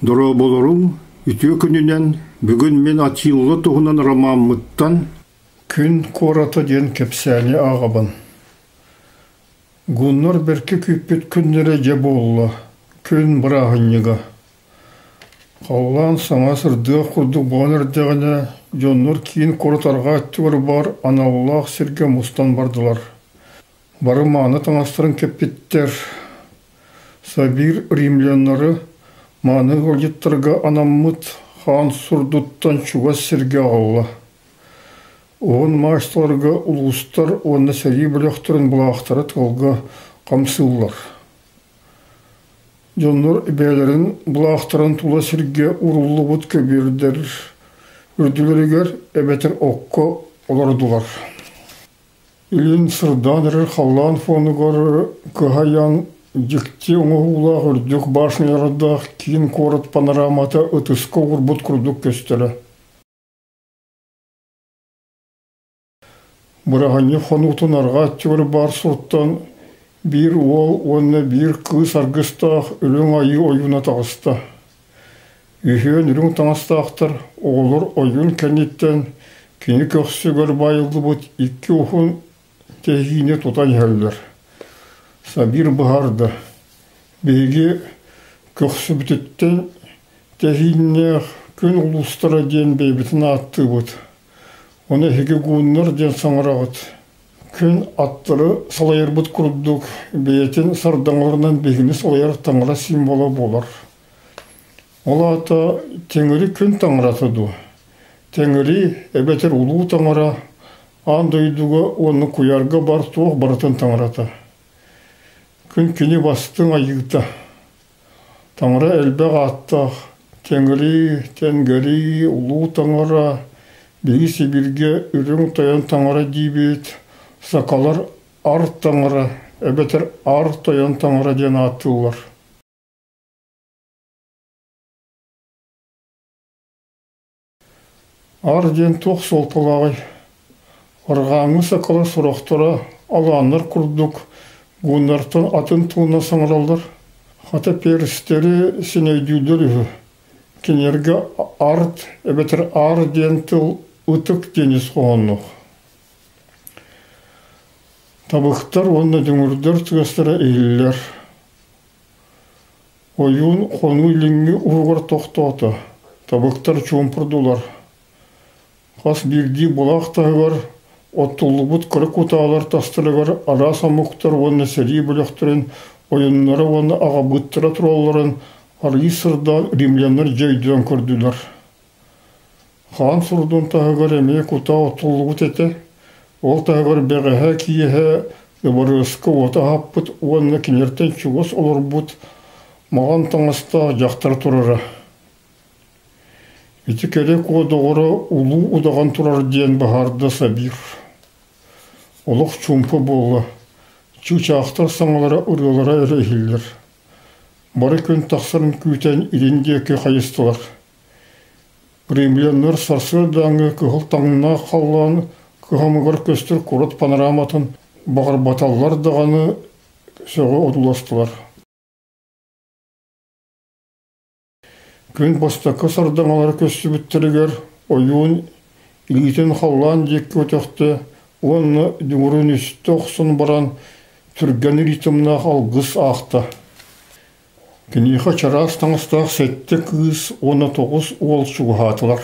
Дорооболоруҥ, үтүө күнүнэн! Бүгүн мин Атилла туһунан ромаммыттан «Күн куората» диэн кэпсээни ааҕабын. Гуннар бэркэ күүппүт күннэрэ дьэ буолла, күн бырааһынньыга. Халлаан саҥа сырдыах курдук буолан эрдэҕинэ, дьоннор киин куорат арҕаа өттүгэр баар аналлаах сиргэ мустан бардылар. Бары мааны таҥастарын кэппиттэр, Сабир римляннары мааны ыалдьыттарга анаммыт хаан сурдуттан чугас сиргэ аҕалла. Уһун маастарга улуустар уонна сэрии бөлөхтөрүн былаахтара тыалга хамсыыллар. Дьоннор бэйэлэрин былаахтарын тула сиргэ ууруллубут көбүөрдэр үрдүлэригэр эбэтэр окко олордулар. Илин сырдаан эрэр халлаан фонугар кыһайан дьикти оҥоһуулаах үрдүк башнялардаах киин куорат панорамата ытыска уурбут курдук көстөрө. Быраһынньык хонуутун арҕаа өттүгэр баар суртан биир уол уонна биир кыыс аргыстаах үрүҥ айыы ойууна таҕыста. Үһүөн үрүҥ таҥастаахтар, оҕолор ойуун кэнниттэн кини көхсүгэр баайыллыбыт икки уһун тэһиини тутан иһэллэр. Сабир быһаарда: «Биһиги көхсүбүтүттэн тэһииннээх күн улуустара диэн бэйэбитин ааттыыбыт. Ону эһиги гуннар диэн саҥараҕыт. Күн аттары салайарбыт курдук бэйэтин сардаҥаларынан биһигини салайар таҥара символа буолар. Ол аата Тэҥири күн таҥарата дуо? Тэҥири эбэтэр улуу таҥара аан дойдуга уонна куйаарга бар туох барытын таҥарата. Күн кини бастыҥ айыыта. Таҥара элбэх ааттаах Тэҥири, Тэҥгэри, Улуу Таҥара, биһиги Сибииргэ Үрүҥ Тойон Таҥара диибит, сакалар Ар Таҥара эбэтэр Ар Тойон Таҥара диэн ааттыыллар. Ар диэн туох суолталааҕый? Арҕааҥҥы сакалар сорохторо алааннар курдук гуннартан атын тылынан саҥараллар. Хата перстэри син өйдүүллэр үһү. Кинилэргэ арт эбэтэр аар диэн тыл ытык диэн ис хоһоонноох. Табыктар уонна дүҥүрдэр тыастара иһиллэр. Ойуун хонуу илиҥҥи уһугар тохтоото, табыктар чуумпурдулар. Хас биирдии былаах таһыгар оттуллубут кыра кутаалар тастарыгар араас омуктар уонна сэрии бөлөхтөрүн ойуннара уонна аҕабыыттара туралларын арыый сырдаан римляннар дьэ өйдөөн көрдүлэр. Хаан сурдун таһыгар эмиэ кутаа оттуллубут этэ. Ол таһыгар бэҕэһээ киэһэ дыбарыаска уота аһаппыт уонна кинилэртэн чугас олорбут маҕан таҥастаах дьахтар турара. Ити кэрэ куо доҕоро улуу удаҕан турар диэн баһаарда Сабир. Олох чуумпу буолла. Чыычаахтар саҥалара ырыалара эрэ иһиллэр. Бары күн тахсарын күүтэн илин диэки хайыстылар. Римляннар сарсыардааҥҥы кыһыл таҥнаах халлаан кыһамыгар көстөр куорат панораматын баҕарбаталлар даҕаны сөҕө одууластылар. Күн бастакы сардаҥалара көстүбүттэригэр ойуун илиитин халлаан диэки көтөхтө уонна дүҥүрүн үстэ охсон баран түргэн ритмнаах алгыс аахта. Киниэхэ чараас таҥастаах сэттэ кыыс уонна тоҕус уол чугаһаатылар.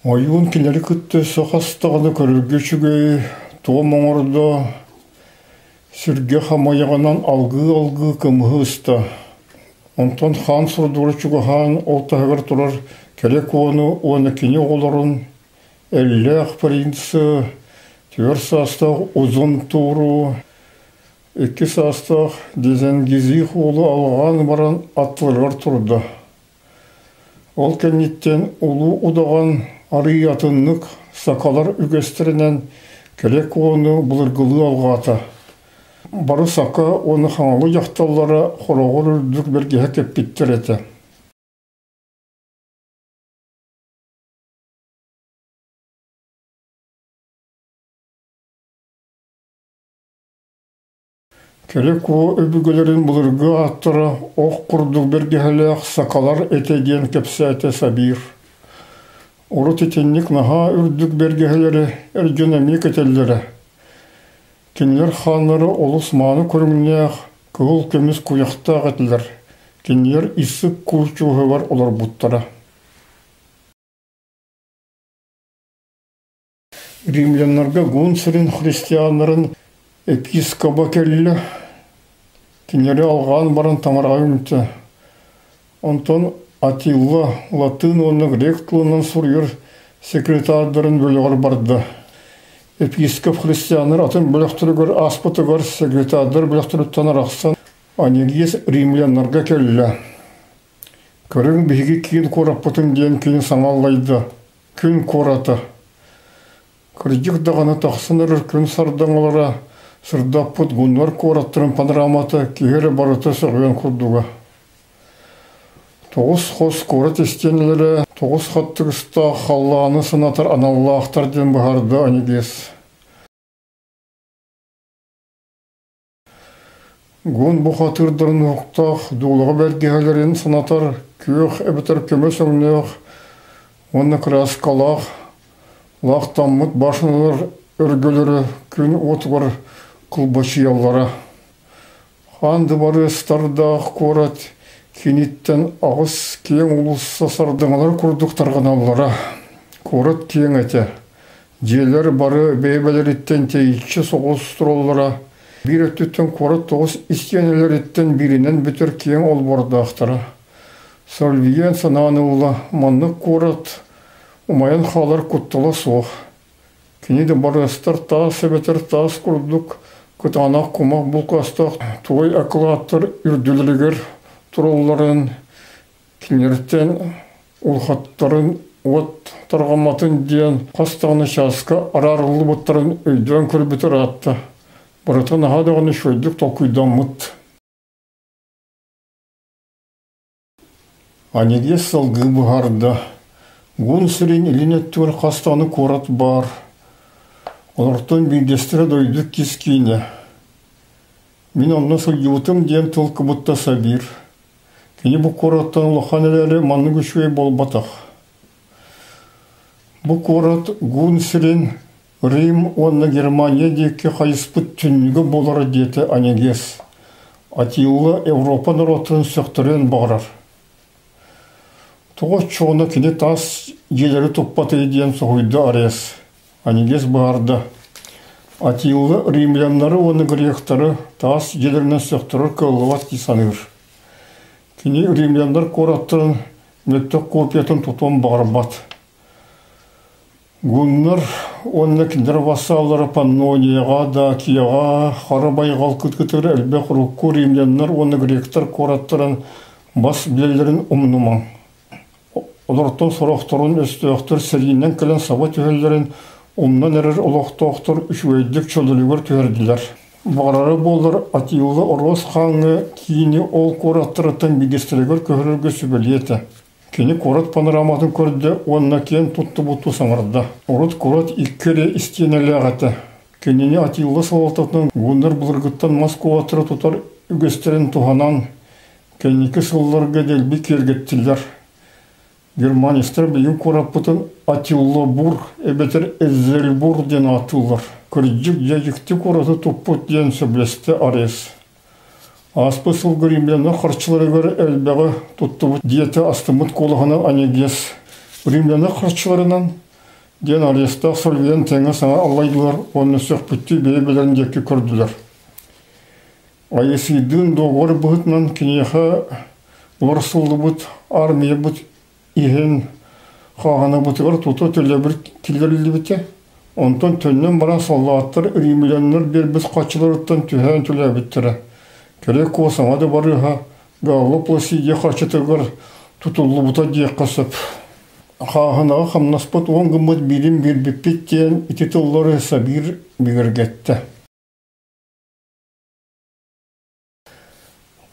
Ойуун кинилэри кытта өссө хас даҕаны көрөргө үчүгэй, туом оҥордо, сиргэ хамайаҕынан алгыы-алгыы кымыһы ыста. Онтон хаан сурдугар чугаһаан, ол таһыгар турар кэрэ куону уонна кини оҕолорун Эллээх принцы, түөрт саастаах Узун Тууру, Икки саастаах Дизенгизих уолу алҕаан баран аттыларыгар турда. Ол кэнниттэн улуу удаҕан арыый атыннык сакалар үгэстэринэн кэрэ куону былыргылыы алҕаата. Бары сака уонна хаҥалы дьахталлара хороҕор үрдүк бэргэһэ кэппиттэр этэ. Кэрэ Куо өбүгэлэрин былыргы ааттара ох курдук бэргэһэлээх сакалар этэ диэн кэпсээтэ Сабир. Урут итинник наһаа үрдүк бэргэһэлэри эр дьон эмиэ кэтэллэрэ. Кинилэр хааннара олус мааны көрүҥнээх, кыһыл көмүс куйахтаах этилэр. Кинилэр Иссык куул чуоһугар олорбуттара. Римляннарга гун сирин христианнарын епискоба кэллэ. Кинилэри алҕаан баран таҥараҕа үҥтэ. Онтон Атилла латыын уонна грек тылынан суруйар секретардарын бөлөҕөр барда. Епископ христианнар атын бөлөхтөрүгэр ааспытыгар секретардар бөлөхтөрүттэн арахсан Анигиес римляннарга кэллэ. Көрүҥ биһиги киин куораппытын диэн кини саҥа аллайда. Күн куората. Кырдьык даҕаны тахсан эрэр күн сардаҥалара сырдаппыт гуннар куораттарын панорамата киһи эрэ барыта сөҕүөн курдуга. Тоҕус хос куорат истиэнэлэрэ тоҕус хаттыгыстаах халлааны санатар аналлаахтар диэн быһаарда Анигес. Гун бухатыырдарын уһуктаах дуулаҕа бэргэһэлэрин санатар күөх эбэтэр көмүс өҥнөөх уонна кырааскалаах лаахтаммыт башнялар өргөлөрө күн уотугар кылбачыйаллара. Хаан дыбарыастардаах куорат киниттэн аҕыс киэҥ уулусса сардаҥалар курдук тарҕаналлара. Куорат киэҥ этэ. Дьиэлэр бары бэйэ-бэйэлэриттэн тэйиччи соҕус тураллара. Биир өттүттэн куорат тоҕус истиэнэлэриттэн бииринэн бүтэр киэҥ олбуордаахтара. Сольвиен санаан ылла, маннык куорат умайан хаалар куттала суох. Кини да барыастар таас эбэтэр таас курдук кытаанах кумах булкаастаах туой акылааттар үрдүлэригэр туралларын, кинилэртэн улахаттарын уот тарҕамматын диэн хас даҕаны чааска араарыллыбыттарын өйдөөн көрбүтэ ыраатта. Барыта наһаа даҕаны үчүгэйдик толкуйдаммыт. Анегиес салгыы быһаарда: Гун сирин илин өттүгэр хас даҕаны куорат баар. Олортон биирдэстэрэ дойду кис киинэ. Мин онно сылдьыбытым диэн тыл кыбытта Сабир. Кини бу куораттан улахан эрээри маннык үчүгэй буолбатах. Бу куорат Гун сирин Рим уонна Германия диэки хайыспыт түннүгэ буолара диэтэ Анегес. Атилла Европа норуоттарын сөхтөрүөн баҕарар. Тоҕо оччоҕуна кини таас дьиэлэри туппатый диэн соһуйда Арес. Анегес быһаарда. Атилла римляннары уонна гректары таас дьиэлэринэн сөхтөрөр кыаллыбат дии саныыр. Кини римляннар куораттарын мөлтөх копиятын тутуон баҕарбат. Гуннар уонна кинилэр вассаллара Паннонияҕа, Дакияҕа, Хара байҕал кытыытыгар элбэх урукку римляннар уонна гректэр куораттарын бас билэллэрин умнумаҥ. Олортон сорохторун өстөөхтөр сэриинэн кэлэн саба түһэллэрин умнан эрэр олохтоохтор үчүгэйдик чөлүгэр түһэрдилэр. Баҕарара буоллар Атилла Оруос хааҥҥа киини ол куораттарыттан биирдэстэригэр көһөрөргө сүбэлиэ этэ. Кини куорат панораматын көрдө уонна киэн туттубуттуу саҥарда. Урут куорат икки эрэ истиэнэлээх этэ. Кинини Атилла салалтатынан гуннар былыргыттан мас куораттары тутар үгэстэрин туһанан, кэнники сылларга дэлби киэргэттилэр. Германецтар билигин куораппытын Атиллабур эбэтэр Эзельбур диэн ааттыыллар. Кырдьык дьэ дьикти куораты туппут диэн сөбүлэстэ Арес. Ааспыт сылга римляннар харчыларыгар элбэҕи туттубут диэтэ астыммыт куолаһынан Анегес. Римляннар харчыларынан диэн Арестаах Сольвиан тэҥэ саҥа аллайдылар уонна сөхпүттүү бэйэ-бэйэлэрин диэки көрдүлэр. Айысыйдыын договор быһыытынан киниэхэ уларсыллыбыт армиябыт иһин хааһынабытыгар тута төлөбүр киллэриллибитэ. Онтон төннөн баран саллааттар римляннар биэрбит харчыларыттан түһээн төлөөбүттэрэ. Кэрэ Куо саҥа да барыыһа Галла Пласидия харчытыгар тутуллубута диэххэ сөп. Хааһынаҕа хамнаспыт уон гыммыт биирин биэрбиппит диэн ити тыллары Сабир бигэргэттэ.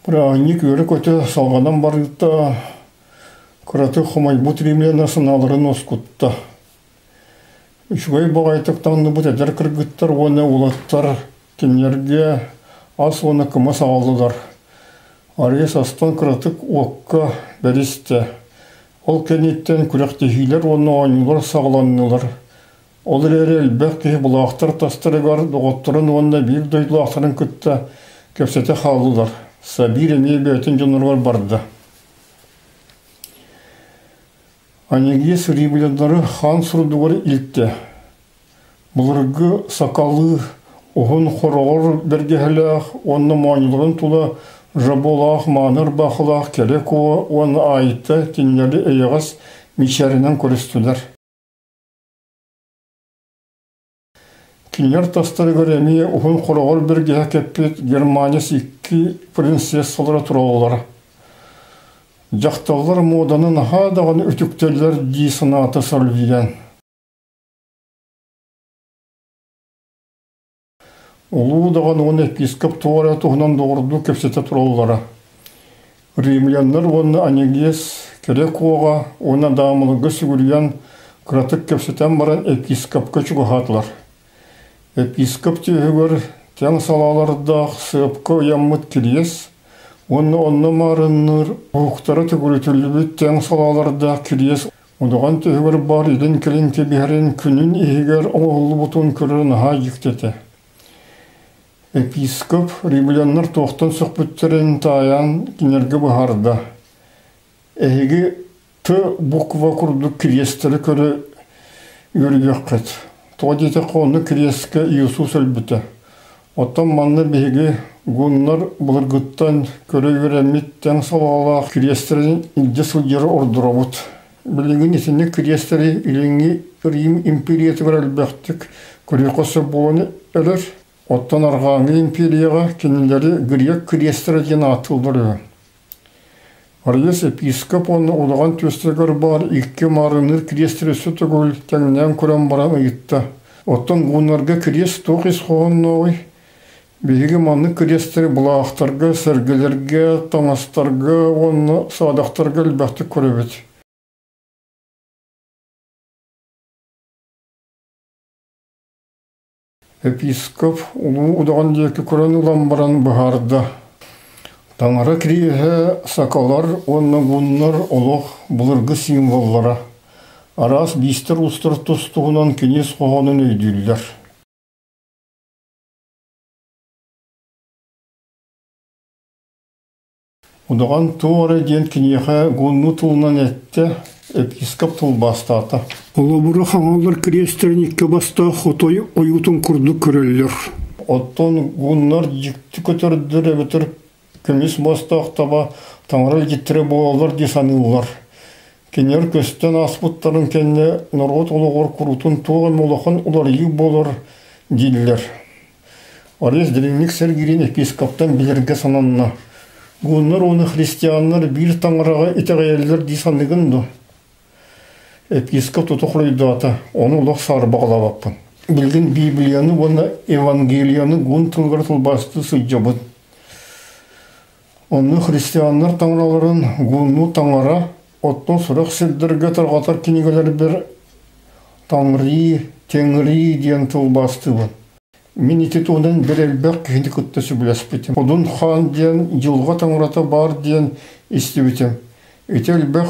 Бырааһынньык үөрэ-көтө салҕанан барыыта кыратык хомойбут римляна санааларын уоскутта. Үчүгэй баҕайытык таҥныбыт эдэр кыргыттар уонна уолаттар кинилэргэ Ас уонна кымыс аҕаллылар. Арыйас астан кыратык уокка бэристэ. Ол кэнниттэн күрэхтэһиилэр уонна оонньуулар саҕаланнылар. Ол эрээри элбэх киһи былаахтар тастарыгар доҕотторун уонна биир дойдулаахтарын кытта кэпсэтэ хааллылар. Сабир эмиэ бэйэтин дьоноругар барда. Анегиес римляннары хаан сурдугар илтэ. Былыргы сакалыы уһун хороҕор бэргэһэлээх уонна моонньуларын тула жаболаах мааны ырбаахылаах кэрэ куо уонна Айта кинилэри эйэҕэс мичээринэн көрүстүлэр. Кинилэр тастарыгар эмиэ уһун хороҕор бэргэһэ кэппит германец икки принцессалара тураллара. Дьахталлар муоданы наһаа даҕаны үтүктэллэр дии санаата Сальвиян. Улуу даҕаны уонна епископ тоҕо эрэ туһунан доҕордуу кэпсэтэ тураллара. Римляннар уонна Анегиес кэрэ куоҕа уонна даамаларга сүгүрүйэн кыратык кэпсэтэн баран епископка чугаһаатылар. Епископ түөһүгэр тэҥ салаалардаах сыапка ыйаммыт кириэс уонна онно маарынныыр уһуктара төгүрүтүллүбүт тэҥ салаалардаах кириэс Удаҕан түһүгэр баар илин-кэлин кэбиһэрин күнүн иһигэр оҥоһуллубутун көрөр наһаа дьикти этэ. Епископ римляннар туохтан сөхпүттэрин таайан кинилэргэ быһаарда: «Эһиги Т буква курдук кириэстэри көрө үөрүйэххит. Тоҕо диэтэххэ онно кириэскэ Иисус өлбүтэ. Оттон манна биһиги гуннар былыргыттан көрө үөрэммит тэҥ салаалаах кириэстэрин илдьэ сылдьары ордоробут. Билигин итинник кириэстэри Илиҥҥи Рим империятыгар элбэхтик көрүөххэ сөп буолан эрэр. Оттон Арҕааҥҥы империяҕа кинилэри грек кириэстэрэ диэн ааттыыллар үһү. Арыйас епископ уонна улахан түөстэригэр баар икки маарынныыр кириэстэри өссө төгүл тэҥнээн көрөн баран ыйытта: «Оттон гуннарга кириэс туох ис хоһооннооҕуй? Биһиги маннык кириэстэри былаахтарга, сэргэлэргэ, таҥастарга уонна саадахтарга элбэхтик көрөбүт. Епископ улуу удаҕан диэки көрөн ылан баран быһаарда: «Таҥара кириэһэ сакалар уонна гуннар олох былыргы символлара, араас биистэр-уустар тус-туһунан кини ис хоһоонун өйдүүллэр. Удаҕан туох эрэ диэн киниэхэ гунну тылынан эттэ, епископ тылбаастаата. Холобура, хаҥаллар кириэстэрин икки бастаах хотой ойуутун курдук көрөллөр. Оттон гуннар дьикти көтөрдөр эбэтэр көмүс муостаах таба таҥара илдьиттэрэ буолаллар дии саныыллар. Кинилэр көстөн ааспыттарын кэннэ норуот олоҕор куруутун туох эмэ улахан уларыйыы буолар дииллэр. Арыыс дириҥник сэргиирин епископтан билэргэ сананна. Гуннар уонна христианнар биир таҥараҕа итэҕэйэллэр дии саныыгын дуо? Епископ тута хоруйдаата, ону олох саарбаҕалаабаппын. Билигин Библияны уонна Евангелияны гун тылыгар тылбаастыы сылдьабын. Онно христианнар таҥараларын гуннуу таҥара, оттон сорох сирдэргэ тарҕатар кинигэлэрбэр Таҥрии, Теҥрии диэн тылбаастыыбын. Мин ити туһунан бэр элбэх киһини кытта сөбүлэспитим. Одун хаан диэн дьылҕа таҥарата баар диэн истибитим. Ити элбэх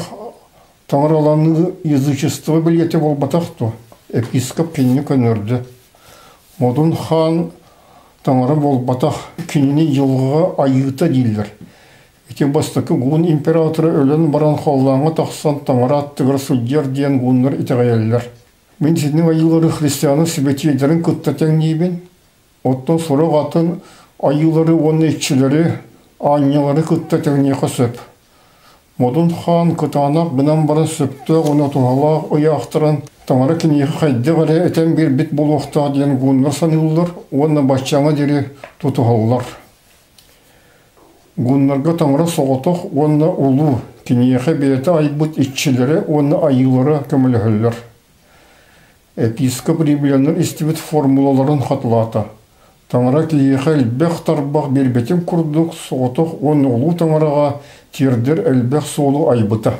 таҥараланыы язычество бэлиэтэ буолбатах дуо? Епископ кинини көннөрдө. Модун хаан таҥара буолбатах, кинини дьылҕаҕа айыыта дииллэр. Ити бастакы гун императора өлөн баран халлааҥҥа тахсан таҥара аттыгар сылдьар диэн гуннар итэҕэйэллэр. Мин итинник айыылары христианы сибэтиэйдэрин кытта тэҥниибин, оттон сорох атын айыылары уонна иччилэри, аанньалары кытта тэҥниэххэ сөп. Модун хаан кытаанах гынан баран сөптөөх уонна туһалаах ыйаахтарын таҥара киниэхэ хайдах эрэ этэн биэрбит буолуохтаах диэн гуннар саныыллар уонна баччааҥҥа диэри тутуһаллар. Гуннарга таҥара соҕотох уонна улуу, киниэхэ бэйэтэ айбыт иччилэрэ уонна айыылара көмөлөһөллөр. Епископ римляннар истибит формулаларын хатылаата. Таҥара киһиэхэ элбэх тарбах биэрбэтин курдук соҕотох уонна улуу таҥараҕа тиэрдэр элбэх суолу айбыта.